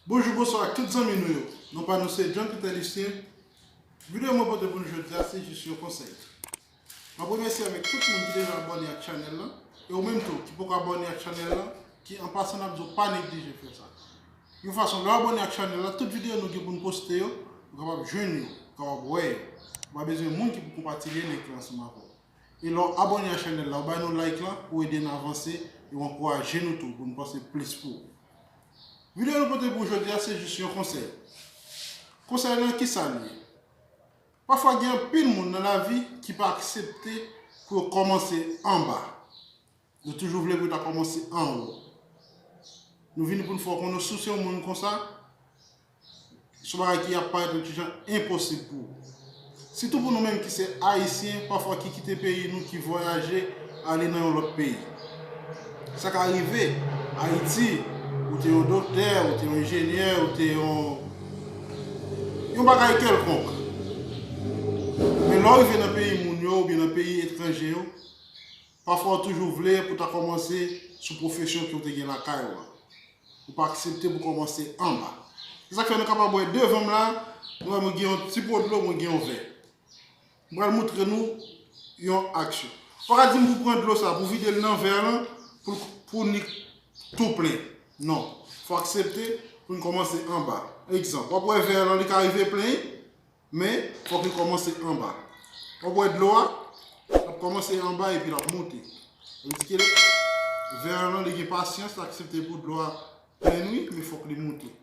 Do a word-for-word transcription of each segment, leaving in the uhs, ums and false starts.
Bonjou, bonswa ak tout zanmi nou yo. Non pa nou se John Peter Lucien. Videyo mwen pote pou nou jodi a se jis yon konsèy. M ap remèsye avèk tout moun ki deja abòne ak chanèl lan. E ou menm tou ki poko abòne ak chanèl lan, ki an pasan n ap di w pa neglije fè sa. Yon fason, lè w abòne ak chanèl la, tout videyo nou gen pou n poste yo, ou kapab jwenn yo, ou kapab wè yo. Ou pa bezwen moun ki pou konpatilye link lan ansanm avè w. E lè w abòne ak chanèl la, ou bay nou like lan, ou ede n avanse, e w ankouraje nou tou pou n poste plis pou ou. Videyo nou pote pou jodi a se jis yon konsèy. Konsèy lan kisa l ye? Pafwa gen anpil moun nan lavi ki pa aksepte pou yo kòmanse anba. Yo toujou vle pou yo ta kòmanse anwo. Nou vini pou n fè w konnen si w se yon moun konsa, se yon bagay ki ap parèt yon ti jan enposib pou ou. Sitou pou nou menm ki se Ayisyen, pafwa ki kite peyi nou, ki vwayaje, ale nan yon lòt peyi. Sa ka rive, Ayiti, ou te yon doktè, ou te yon enjenyè, ou te yon, yon bagay kèlkonk. Men lè w rive nan peyi moun yo, oubyen nan peyi etranje yo, pafwa w toujou vle pou ta kòmanse sou pwofesyon ke w te gen lakay ou an. Ou pa aksepte pou kòmanse anba. Se sa k fè nou kapab wè devan m la, nou wè mwen gen yon ti po dlo, mwen gen yon vè. M pral montre nou yon aksyon. Ou pa ka di m pou pran dlo sa, pou vide l nan vè lan, pou, pou ni tou plen. Non. Fò aksepte pou n kòmanse anba. Egzanp, w ap wè vè lan, li ka rive plen, men fòk li kòmanse anba. W ap wè dlo a, l ap kòmanse anba epi l ap monte. Sa vle di ke vè lan, li gen pasyans, l aksepte pou dlo a plen wi, men fòk li monte.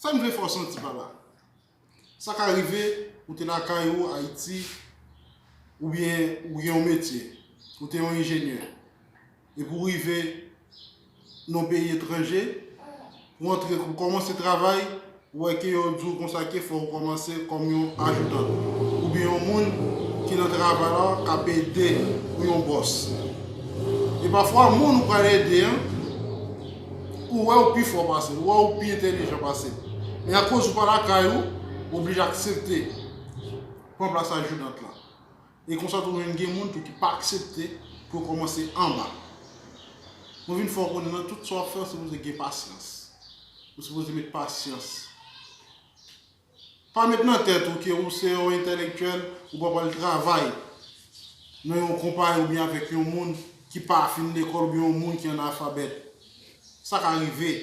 Sa m vle fè w santi pa la. Sa ka rive, ou te lakay ou, Ayiti, oubyen ou gen yon metye, ou te yon enjenyè, epi w rive nan yon peyi etranje, ou antre, ou kòmanse travay, ou wè ke yo di w konsa ke fò w kòmanse kòm yon ajoudan, oubyen yon moun ki nan travay la k ap ede pou yon bòs. E pafwa, moun ou pral ede an, ou wè ou pi fò pase l, ou wè ou pi entèlijan pase l. Men akoz ou pa lakay ou, ou oblije aksepte pran plas ajoudan lan. E konsa tou, menm gen moun tou ki pa aksepte pou yo kòmanse anba. Mwen vin fè w konnen nan tout sa w ap fè, w sipoze gen pasyans. Ou sipoze met pasyans. Pa met nan tèt ou ke ou se yon entèlektyèl, ou pa pral travay nan yon konpayi oubyen avèk yon moun ki pa fin lekòl oubyen yon moun ki analfabèt. Sa ka rive.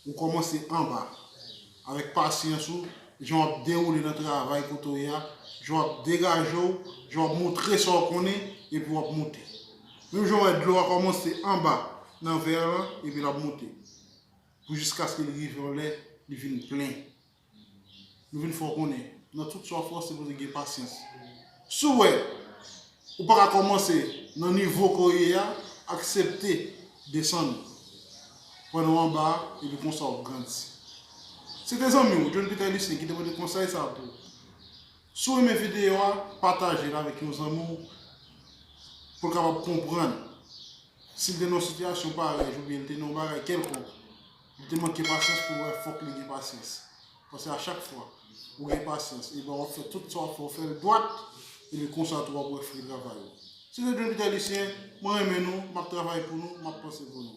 Ou kòmanse anba. Avèk pasyans ou, jan w ap dewoule nan travay kote w ye a, jan w ap degaje w, jan w ap montre sa w konnen, epi w ap monte. Menm jan w wè dlo a kòmanse anba nan vè lan, epi l ap monte. Pou jiskaske li rive yon lè, li vin plen. Nou vin fè w konnen, nan tout sa w ap fè, w sipoze gen pasyans. Si w wè ou pa ka kòmanse nan nivo ke w ye a, aksepte desann pandan w anba a, epi konsa w ap grandi. Se te zanmi w, John Peter Lucien, ki te pote konsèy sa a pou ou. Si w renmen videyo a, pataje l avèk yon zanmi w pou l kapab konprann. Si l te nan yon sitiyasyon parèy, oubyen l te nan yon bagay kèlkonk, li te manke pasyans pou wè, fòk li gen pasyans. Paske a chak fwa ou gen pasyans, ebyen w ap fè tout sa w ap fè, w fè l dwat, epi konsa tou w ap wè fwi travay ou. Se te John Peter Lucien, mwen renmen nou, m ap travay pou nou, m ap panse pou nou.